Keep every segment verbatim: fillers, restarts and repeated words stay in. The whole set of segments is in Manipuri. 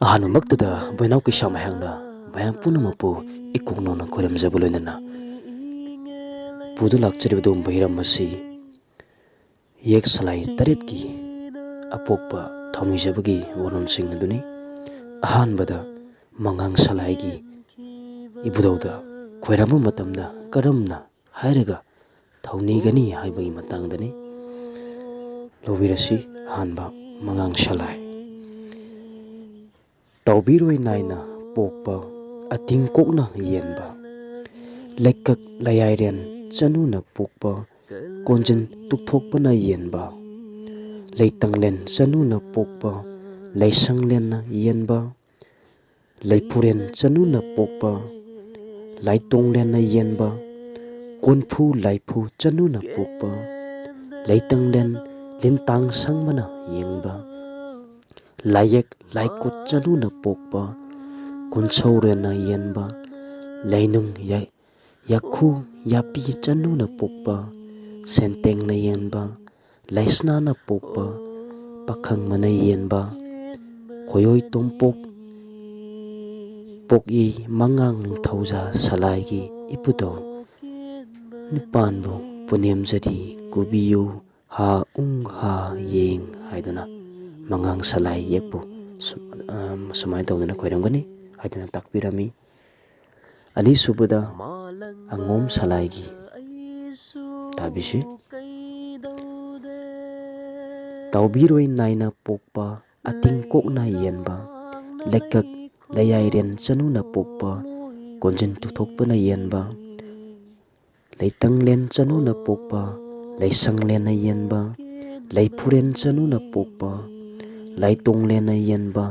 ꯑꯍꯥꯟꯕꯃꯛꯇꯗ ꯕꯣꯏꯅꯥꯎ ꯀꯩꯁꯥ ꯃꯌꯥꯝꯅ ꯃꯌꯥꯝ ꯄꯨꯝꯅꯃꯛꯄꯨ ꯏꯀꯣꯛ ꯅꯧꯅ ꯈꯣꯏꯔꯝꯖꯕ ꯂꯣꯏꯅꯅ ꯄꯨꯗꯨꯅ ꯂꯥꯛꯆꯔꯤꯕ ꯑꯗꯨꯒꯨꯝꯕ ꯍꯤꯔꯝ ꯑꯁꯤ ꯌꯦꯛ ꯁꯂꯥꯏ ꯇꯔꯦꯠꯀꯤ ꯑꯄꯣꯛꯄ ꯊꯧꯅꯤꯖꯕꯒꯤ ꯋꯥꯔꯣꯜꯁꯤꯡ ꯑꯗꯨꯅꯤ꯫ ꯑꯍꯥꯟꯕꯗ ꯃꯉꯥꯡ ꯁꯂꯥꯏꯒꯤ ꯏꯕꯨꯙꯧꯗ ꯈꯣꯏꯔꯝꯕ ꯃꯇꯝꯗ ꯀꯔꯝꯅ ꯍꯥꯏꯔꯒ ꯊꯧꯅꯤꯒꯅꯤ ꯍꯥꯏꯕꯒꯤ ꯃꯇꯥꯡꯗꯅꯤ꯫ ꯂꯧꯕꯤꯔꯁꯤ꯫ ꯑꯍꯥꯟꯕ, ꯃꯉꯥꯡ ꯁꯂꯥꯏ꯫ ꯇꯥꯎꯕꯤꯔꯣꯏ ꯅꯥꯏꯅ ꯄꯣꯛꯄ, ꯑꯇꯤꯡ ꯀꯣꯛꯅ ꯌꯦꯟꯕ, ꯂꯩꯀꯛ ꯂꯌꯥꯏꯔꯦꯟ ꯆꯅꯨꯅ ꯄꯣꯛꯄ, ꯀꯣꯟꯖꯤꯟ ꯇꯨꯛꯊꯣꯛꯄꯅ ꯌꯦꯟꯕ, ꯂꯩꯇꯪꯂꯦꯟ ꯆꯅꯨꯅ ꯄꯣꯛꯄ, ꯂꯩꯁꯪꯂꯦꯟꯅ ꯌꯦꯟꯕ, ꯂꯩꯐꯨꯔꯦꯟ ꯆꯅꯨꯅ ꯄꯣꯛꯄ, ꯂꯥꯏꯇꯣꯡꯂꯦꯟꯅ ꯌꯦꯟꯕ, ꯀꯣꯟꯐꯨ ꯂꯥꯏꯐꯨ ꯆꯅꯨꯅ ꯄꯣꯛꯄ, ꯂꯩꯇꯪꯂꯦꯟ ꯂꯤꯟꯇꯥꯡ ꯁꯪꯕꯅ ꯌꯦꯡꯕ, ꯂꯥꯏꯌꯦꯛ ꯂꯥꯏꯀꯨꯠ ꯆꯅꯨꯅ ꯄꯣꯛꯄ, ꯀꯨꯟꯁꯧꯔꯦꯟꯅ ꯌꯦꯟꯕ, ꯂꯩꯅꯨꯡ ꯌꯥ-, ꯌꯥꯈꯨ ꯌꯥꯄꯤ ꯆꯅꯨꯅ ꯄꯣꯛꯄ, ꯁꯦꯟꯇꯦꯡꯅ ꯌꯦꯟꯕ, ꯂꯩꯁꯅꯥꯅ ꯄꯣꯛꯄ, ꯄꯥꯈꯪꯕꯅ ꯌꯦꯟꯕ, ꯈꯣꯏꯑꯣꯏ ꯇꯣꯝꯄꯣꯛ ꯄꯣꯛꯏ ꯃꯉꯥꯡ ꯅꯤꯡꯊꯧꯖꯥ ꯁꯂꯥꯏꯒꯤ ꯏꯄꯨꯗꯧ ꯅꯤꯄꯥꯟꯕꯨ ꯄꯨꯅꯦꯝꯖꯔꯤ ꯀꯨꯕꯤꯌꯨ ꯍꯥ ꯎꯡ ꯍꯥ ꯌꯦꯡ ꯍꯥꯏꯗꯨꯅ ꯃꯉꯥꯡ ꯁꯂꯥꯏ ꯌꯦꯛꯄꯨ ꯁꯨ-, ꯑ, ꯁꯨꯃꯥꯏꯅ ꯇꯧꯗꯅ ꯈꯣꯏꯔꯝꯒꯅꯤ ꯍꯥꯏꯗꯨꯅ ꯇꯥꯛꯄꯤꯔꯝꯃꯤ꯫ ꯑꯅꯤꯁꯨꯕꯗ ꯑꯉꯣꯝ ꯁꯂꯥꯏꯒꯤ ꯇꯥꯕꯤꯁꯤ꯫ ꯇꯥꯎꯕꯤꯔꯣꯏ ꯅꯥꯏꯅ ꯄꯣꯛꯄ, ꯑꯇꯤꯡ ꯀꯣꯛꯅ ꯌꯦꯟꯕ, ꯂꯩꯀꯛ ꯂꯌꯥꯏꯔꯦꯟ ꯆꯅꯨꯅ ꯄꯣꯛꯄ, ꯀꯣꯟꯖꯤꯟ ꯇꯨꯊꯣꯛꯄꯅ ꯌꯦꯟꯕ, ꯂꯩꯇꯪꯂꯦꯟ ꯆꯅꯨꯅ ꯄꯣꯛꯄ, ꯂꯩꯁꯪꯂꯦꯟꯅ ꯌꯦꯟꯕ, ꯂꯩꯐꯨꯔꯦꯟ ꯆꯅꯨꯅ ꯄꯣꯛꯄ, ꯂꯥꯏꯇꯣꯡꯂꯦꯟꯅ ꯌꯦꯟꯕ,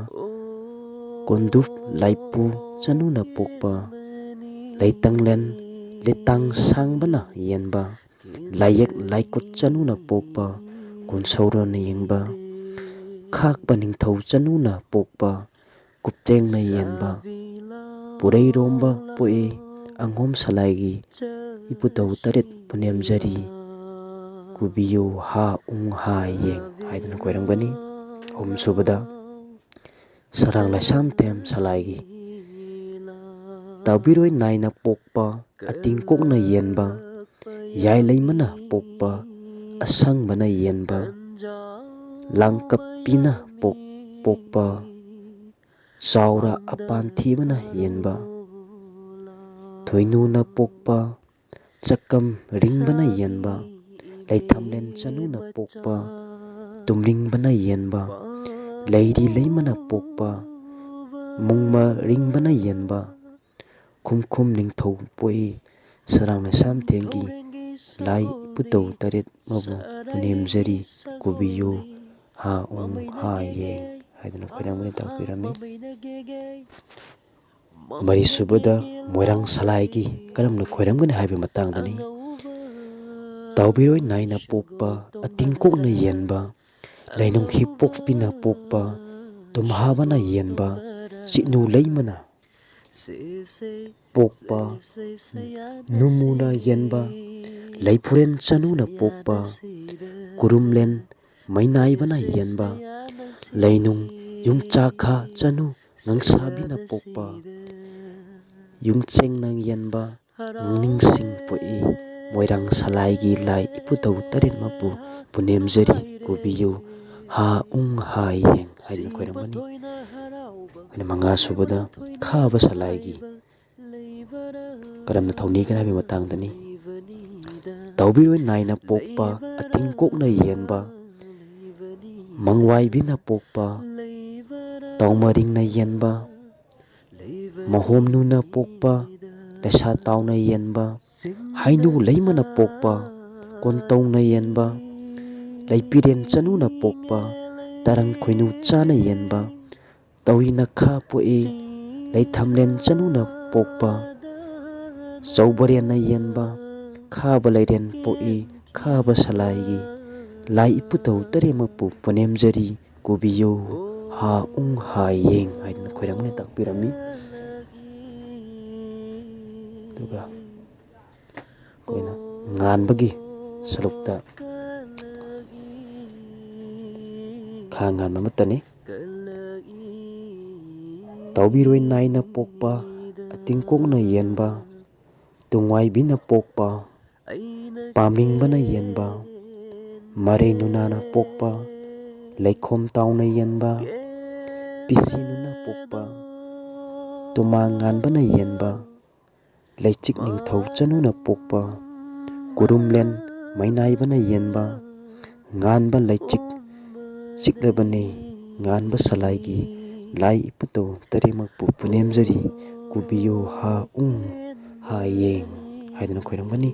ꯀꯣꯟꯗꯨꯞ ꯂꯥꯏꯄꯨ ꯆꯅꯨꯅ ꯄꯣꯛꯄ, ꯂꯩꯇꯪꯂꯦꯟ ꯂꯤꯇꯥꯡ ꯁꯥꯡꯕꯅ ꯌꯦꯟꯕ, ꯂꯥꯏꯌꯦꯛ ꯂꯥꯏꯀꯨꯠ ꯆꯅꯨꯅ ꯄꯣꯛꯄ, ꯀꯨꯟꯁꯧꯔꯣꯟꯅ ꯌꯦꯡꯕ, ꯈꯥꯛꯄ ꯅꯤꯡꯊꯧ ꯆꯅꯨꯅ ꯄꯣꯛꯄ, ꯀꯨꯞꯇꯦꯡꯅ ꯌꯦꯟꯕ, ꯄꯨꯔꯩꯔꯣꯝꯕ ꯄꯣꯛꯏ ꯑꯉꯣꯝ ꯁꯂꯥꯏꯒꯤ ꯏꯄꯨꯗꯧ ꯇꯔꯦꯠ ꯄꯨꯅꯦꯝꯖꯔꯤ ꯀꯨꯕꯤꯌꯨ ꯍꯥ ꯎꯡ ꯍꯥ ꯌꯦꯡ ꯍꯥꯏꯗꯨꯅ ꯈꯣꯏꯔꯝꯒꯅꯤ꯫ ꯑꯍꯨꯝꯁꯨꯕꯗ ꯁꯔꯥꯡ ꯂꯩꯁꯥꯝꯊꯦꯝ ꯁꯂꯥꯏꯒꯤ꯫ ꯇꯥꯎꯕꯤꯔꯣꯏ ꯅꯥꯏꯅ ꯄꯣꯛꯄ, ꯑꯇꯤꯡꯀꯣꯛꯅ ꯌꯦꯟꯕ, ꯌꯥꯏ ꯂꯩꯃꯅ ꯄꯣꯛꯄ, ꯑꯁꯪꯕꯅ ꯌꯦꯟꯕ, ꯂꯥꯡꯀꯞꯄꯤꯅ ꯄꯣꯛ-, ꯄꯣꯛꯄ, ꯆꯥꯎꯔ ꯑꯄꯥꯟ ꯊꯤꯕꯅ ꯌꯦꯟꯕ, ꯊꯣꯏꯅꯨꯅ ꯄꯣꯛꯄ, ꯆꯀꯝ ꯔꯤꯡꯕꯅ ꯌꯦꯟꯕ, ꯂꯩꯊꯝꯂꯦꯟ ꯆꯅꯨꯅ ꯄꯣꯛꯄ, ꯇꯨꯝꯔꯤꯡꯕꯅ ꯌꯦꯟꯕ, ꯂꯩꯔꯤ ꯂꯩꯃꯅ ꯄꯣꯛꯄ, ꯃꯨꯡꯃ ꯔꯤꯡꯕꯅ ꯌꯦꯟꯕ, ꯈꯨꯝꯈꯨꯝ ꯅꯤꯡꯊꯧ ꯄꯣꯛꯏ꯫ ꯁꯔꯥꯡ ꯂꯩꯁꯥꯝꯊꯦꯝꯒꯤ ꯂꯥꯏ ꯏꯄꯨꯊꯧ ꯇꯔꯦꯠ ꯃꯕꯨ ꯄꯨꯅꯦꯝꯖꯔꯤ ꯀꯨꯕꯤꯌꯨ ꯍꯥ ꯎꯡ ꯍꯥ ꯌꯦꯡ ꯍꯥꯏꯗꯨꯅ ꯈꯣꯏꯔꯝꯒꯅꯤ ꯇꯥꯛꯄꯤꯔꯝꯃꯤ꯫ ꯃꯔꯤꯁꯨꯕꯗ ꯃꯣꯏꯔꯥꯡ ꯁꯂꯥꯏꯒꯤ ꯀꯔꯝꯅ ꯈꯣꯏꯔꯝꯒꯅꯤ ꯍꯥꯏꯕꯒꯤ ꯃꯇꯥꯡꯗꯅꯤ꯫ ꯇꯥꯎꯕꯤꯔꯣꯏ ꯅꯥꯏꯅ ꯄꯣꯛꯄ, ꯑꯇꯤꯡꯀꯣꯛꯅ ꯌꯦꯟꯕ, ꯂꯩꯅꯨꯡ ꯍꯤꯞꯄꯣꯛꯄꯤꯅ ꯄꯣꯛꯄ, ꯇꯨꯝꯍꯥꯕꯅ ꯌꯦꯟꯕ, ꯆꯤꯛꯅꯨ ꯂꯩꯃꯅ ꯄꯣꯛꯄ, ꯅꯨꯃꯨꯅ ꯌꯦꯟꯕ, ꯂꯩꯐꯨꯔꯦꯟ ꯆꯅꯨꯅ ꯄꯣꯛꯄ, ꯀꯨꯔꯨꯝꯂꯦꯟ ꯃꯩꯅꯥꯏꯕꯅ ꯌꯦꯟꯕ, ꯂꯩꯅꯨꯡ ꯌꯨꯝꯆꯥꯈꯥ ꯆꯅꯨ ꯉꯪꯁꯥꯕꯤꯅ ꯄꯣꯛꯄ, ꯌꯨꯝꯆꯦꯡꯅ ꯌꯦꯟꯕ, ꯅꯤꯡꯁꯤꯡ ꯄꯣꯛꯏ꯫ ꯃꯣꯏꯔꯥꯡ ꯁꯂꯥꯏꯒꯤ ꯂꯥꯏ ꯏꯄꯨꯊꯧ ꯇꯔꯦꯠꯃꯛꯄꯨ ꯄꯨꯅꯦꯝꯖꯔꯤ ꯀꯨꯕꯤꯌꯨ ꯍꯥ ꯎꯡ ꯍꯥ ꯌꯦꯡ ꯍꯥꯏꯗꯨꯅ ꯈꯣꯏꯔꯝꯒꯅꯤ꯫ ꯑꯩꯈꯣꯏꯅ ꯃꯉꯥ ꯁꯨꯕꯗ ꯈꯥꯕ ꯁꯂꯥꯏꯒꯤ ꯀꯔꯝꯅ ꯊꯧꯅꯤꯒꯅꯤ ꯍꯥꯏꯕꯒꯤ ꯃꯇꯥꯡꯗꯅꯤ꯫ ꯇꯥꯎꯕꯤꯔꯣꯏ ꯅꯥꯏꯅ ꯄꯣꯛꯄ, ꯑꯇꯤꯡꯀꯣꯛꯅ ꯌꯦꯟꯕ, ꯃꯪꯋꯥꯏꯕꯤꯅ ꯄꯣꯛꯄ, ꯇꯥꯎꯃꯔꯤꯡꯅ ꯌꯦꯟꯕ, ꯃꯍꯣꯝꯅꯨꯅ ꯄꯣꯛꯄ, ꯂꯩꯁꯥ ꯇꯥꯎꯅ ꯌꯦꯟꯕ, ꯍꯩꯅꯨ ꯂꯩꯃꯅ ꯄꯣꯛꯄ, ꯀꯣꯟꯇꯧꯅ ꯌꯦꯟꯕ, ꯂꯩꯄꯤꯔꯦꯟ ꯆꯅꯨꯅ ꯄꯣꯛꯄ, ꯇꯔꯪ ꯈꯣꯏꯅꯨ ꯆꯥꯅ ꯌꯦꯟꯕ, ꯇꯧꯔꯤ ꯅꯈꯥ ꯄꯣꯛꯏ, ꯂꯩꯊꯝꯂꯦꯟ ꯆꯅꯨꯅ ꯄꯣꯛꯄ, ꯆꯧꯕꯔꯦꯟꯅ ꯌꯦꯟꯕ, ꯈꯥꯕ ꯂꯩꯔꯦꯟ ꯄꯣꯛꯏ, ꯈꯥꯕ ꯁꯂꯥꯏꯒꯤ ꯂꯥꯏ ꯏꯄꯨꯊꯧ ꯇꯔꯦꯠꯃꯛꯄꯨ ꯄꯨꯅꯦꯝꯖꯔꯤ, ꯀꯨꯕꯤꯌꯨ ꯍꯥ ꯎꯡ ꯍꯥ ꯌꯦꯡ ꯍꯥꯏꯗꯨꯅ ꯈꯣꯏꯔꯝꯅ ꯇꯥꯛꯄꯤꯔꯝꯃꯤ꯫ ꯑꯗꯨꯒ ꯑꯩꯈꯣꯏꯅ ꯉꯥꯟꯕꯒꯤ ꯁꯔꯨꯛꯇ ꯈꯥ ꯉꯥꯟꯕ ꯑꯃꯠꯇꯅꯤ꯫ ꯇꯥꯎꯕꯤꯔꯣꯏ ꯅꯥꯏꯅ ꯄꯣꯛꯄ, ꯑꯇꯤꯡꯀꯣꯛꯅ ꯌꯦꯟꯕ, ꯇꯨꯡꯋꯥꯏꯕꯤꯅ ꯄꯣꯛꯄ, ꯄꯥꯝꯃꯤꯡꯕꯅ ꯌꯦꯟꯕ, ꯃꯔꯩ ꯅꯨꯅꯥꯅ ꯄꯣꯛꯄ, ꯂꯩꯈꯣꯝ ꯇꯥꯎꯅ ꯌꯦꯟꯕ, ꯄꯤꯁꯤꯅꯨꯅ ꯄꯣꯛꯄ, ꯇꯨꯃꯥꯡ ꯉꯥꯟꯕꯅ ꯌꯦꯟꯕ, ꯂꯩꯆꯤꯛ ꯅꯤꯡꯊꯧ ꯆꯅꯨꯅ ꯄꯣꯛꯄ, ꯀꯨꯔꯨꯝꯂꯦꯟ ꯃꯩꯅꯥꯏꯕꯅ ꯌꯦꯟꯕ, ꯉꯥꯟꯕ ꯂꯩꯆꯤꯛ ꯆꯤꯛꯂꯕꯅꯤ, ꯉꯥꯟꯕ ꯁꯂꯥꯏꯒꯤ ꯂꯥꯏ ꯏꯄꯨꯇꯧ ꯇꯔꯦꯠꯃꯛꯄꯨ ꯄꯨꯅꯦꯝꯖꯔꯤ, ꯀꯨꯕꯤꯌꯨ ꯍꯥ ꯎꯡ ꯍꯥ ꯌꯦꯡ ꯍꯥꯏꯗꯨꯅ ꯈꯣꯏꯔꯝꯒꯅꯤ꯫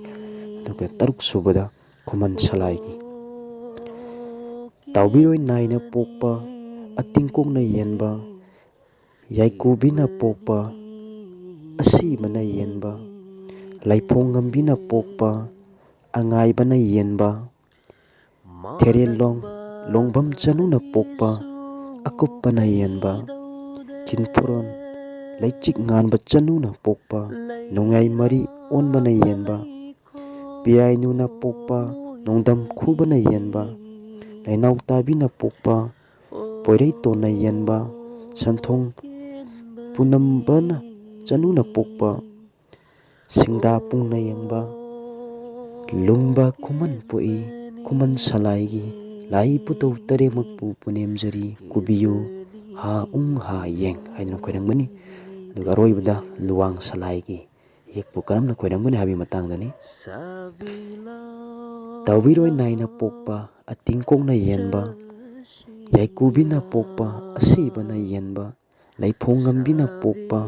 ꯑꯗꯨꯒ ꯇꯔꯨꯛ ꯁꯨꯕꯗ ꯈꯨꯃꯟ ꯁꯂꯥꯏꯒꯤ ꯇꯥꯎꯕꯤꯔꯣꯏ ꯅꯥꯏꯅ ꯄꯣꯛꯄ, ꯑꯇꯤꯡꯀꯣꯛꯅ ꯌꯦꯟꯕ, ꯌꯥꯏꯀꯨꯕꯤꯅ ꯄꯣꯛꯄ, ꯑꯁꯤꯕꯅ ꯌꯦꯟꯕ, ꯂꯩꯐꯣꯡꯉꯝꯕꯤꯅ ꯄꯣꯛꯄ, ꯑꯉꯥꯏꯕꯅ ꯌꯦꯟꯕ, ꯊꯦꯔꯦꯜ ꯂꯣꯡ-, ꯂꯣꯡꯕꯝ ꯆꯅꯨꯅ ꯄꯣꯛꯄ, ꯑꯀꯨꯞꯄꯅ ꯌꯦꯟꯕ, ꯀꯤꯟꯐꯨꯔꯣꯟ ꯂꯩꯆꯤꯛ ꯉꯥꯟꯕ ꯆꯅꯨꯅ ꯄꯣꯛꯄ, ꯅꯣꯡꯌꯥꯏ ꯃꯔꯤ ꯑꯣꯟꯕꯅ ꯌꯦꯟꯕ, ꯄꯤꯌꯥꯏꯅꯨꯅ ꯄꯣꯛꯄ, ꯅꯣꯡꯗꯝ ꯈꯨꯕꯅ ꯌꯦꯟꯕ, ꯂꯩꯅꯥꯎ ꯇꯥꯕꯤꯅ ꯄꯣꯛꯄ, ꯄꯣꯏꯔꯩꯇꯣꯟꯅ ꯌꯦꯟꯕ, ꯁꯟꯊꯣꯡ ꯄꯨꯅꯝꯕꯅ ꯆꯅꯨꯅ ꯄꯣꯛꯄ, ꯁꯤꯡꯗꯥ ꯄꯨꯡꯅ ꯌꯦꯡꯕ, ꯂꯨꯡꯕ ꯈꯨꯃꯟ ꯄꯣꯛꯏ, ꯈꯨꯃꯟ ꯁꯂꯥꯏꯒꯤ ꯂꯥꯏ ꯏꯄꯨꯇꯧ ꯇꯔꯦꯠꯃꯛꯄꯨ ꯄꯨꯅꯦꯝꯖꯔꯤ, ꯀꯨꯕꯤꯌꯨ ꯍꯥ ꯎꯡ ꯍꯥ ꯌꯦꯡ ꯍꯥꯏꯗꯨꯅ ꯈꯣꯏꯔꯝꯒꯅꯤ꯫ ꯑꯗꯨꯒ ꯑꯔꯣꯏꯕꯗ ꯂꯨꯋꯥꯡ ꯁꯂꯥꯏꯒꯤ ꯌꯦꯛꯄꯨ ꯀꯔꯝꯅ ꯈꯣꯏꯔꯝꯒꯅꯤ ꯍꯥꯏꯕꯒꯤ ꯃꯇꯥꯡꯗꯅꯤ꯫ ꯇꯥꯎꯕꯤꯔꯣꯏ ꯅꯥꯏꯅ ꯄꯣꯛꯄ, ꯑꯇꯤꯡꯀꯣꯛꯅ ꯌꯦꯟꯕ, ꯌꯥꯏꯀꯨꯕꯤꯅ ꯄꯣꯛꯄ, ꯑꯁꯤꯕꯅ ꯌꯦꯟꯕ, ꯂꯩꯐꯣꯡꯉꯝꯕꯤꯅ ꯄꯣꯛꯄ,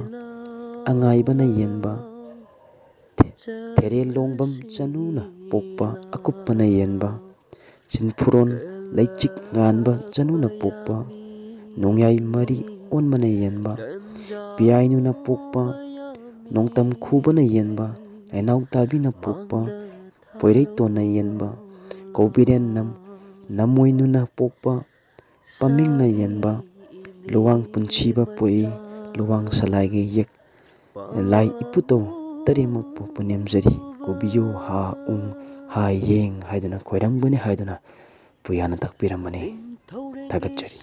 ꯑꯉꯥꯏꯕꯅ ꯌꯦꯟꯕ, ꯊꯦꯔꯦꯜ ꯂꯣꯡꯕꯝ ꯆꯅꯨꯅ ꯄꯣꯛꯄ, ꯑꯀꯨꯞꯄꯅ ꯌꯦꯟꯕ, ꯁꯤꯟꯐꯨꯔꯣꯟ ꯂꯩꯆꯤꯛ ꯉꯥꯟꯕ ꯆꯅꯨꯅ ꯄꯣꯛꯄ, ꯅꯣꯡꯌꯥꯏ ꯃꯔꯤ ꯑꯣꯟꯕꯅ ꯌꯦꯟꯕ, ꯄꯤꯌꯥꯏꯅꯨꯅ ꯄꯣꯛꯄ, ꯅꯣꯡꯇꯝ ꯈꯨꯕꯅ ꯌꯦꯟꯕ, ꯂꯩꯅꯥꯎ ꯇꯥꯕꯤꯅ ꯄꯣꯛꯄ, ꯄꯣꯏꯔꯩꯇꯣꯟꯅ ꯌꯦꯟꯕ, ꯀꯧꯕꯤꯔꯦꯟ ꯅꯝ-, ꯅꯃꯣꯏꯅꯨꯅ ꯄꯣꯛꯄ, ꯄꯥꯝꯃꯤꯡꯅ ꯌꯦꯟꯕ, ꯂꯨꯋꯥꯡ ꯄꯨꯟꯁꯤꯕ ꯄꯣꯛꯏ, ꯂꯨꯋꯥꯡ ꯁꯂꯥꯏꯒꯤ ꯌꯦꯛ-, ꯂꯥꯏ ꯏꯄꯨꯇꯧ ꯇꯔꯦꯠꯃꯛꯄꯨ ꯄꯨꯅꯦꯝꯖꯔꯤ, ꯀꯨꯕꯤꯌꯨ ꯍꯥ ꯎꯡ ꯍꯥ ꯌꯦꯡ ꯍꯥꯏꯗꯨꯅ ꯈꯣꯏꯔꯝꯒꯅꯤ ꯍꯥꯏꯗꯨꯅ ꯄꯨꯌꯥꯅ ꯇꯥꯛꯄꯤꯔꯝꯕꯅꯤ꯫ ꯊꯥꯒꯠꯆꯔꯤ꯫